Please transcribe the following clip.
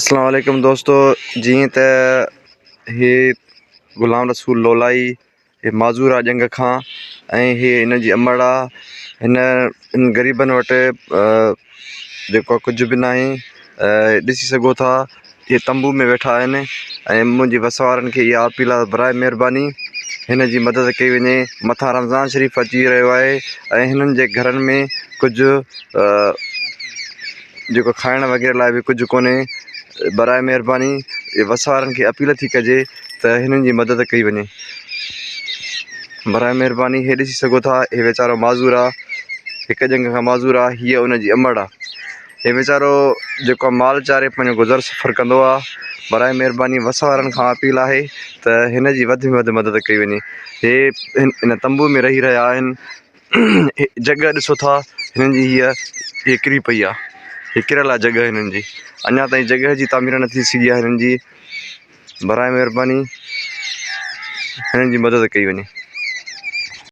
اسلام عليڪم دوستو جيئن ته هي غلام رسول لولائي هي معذور آ ڄنگهه کان ۽ هي هن جي امڙ آ هن ان غريبن وٽ جيڪو ڪجهه به ناهي ڏسي سگهو ٿا هي تنبو ۾ ويٺا آهن ۽ منهنجي وس وارن کي اها اپيل آ برائي مهرباني هن جي مدد ڪئي وڃي مٿان رمضان شريف اچي رهيو آهي ۽ هنن جي گهرن ۾ ڪجهه جيڪو کائڻ وغيره لاء به ڪجهه ڪونهي براء مهرباني وس وارن کي اپيل ٿي ڪجي ته هنن جي مدد ڪئي وڃي براء مهرباني هي ڏسي سگهو ٿا هي ويچارو معذور آ هڪ ڄنگهه کان معذور آ هيء ان جي امڙ آ هي ويچارو جيڪو مال چاري پنهنجو گذر سفر ڪندو آ براء مهرباني وس وارن کان اپيل آهي ته هن جي وڌ ۾ وڌ مدد ڪئي وڃي هي هن تنبو ۾ رهي رهيا آهن جڳهه ڏسو ٿا هنن جي هيء هيء ڪري پئي آ هي ڪريل آ جڳهه هنن جي اڃا تائين جڳهه جي تعمير نه ٿي سگهي آ هنن جي براء مهرباني هنن جي مدد ڪئي وڃي.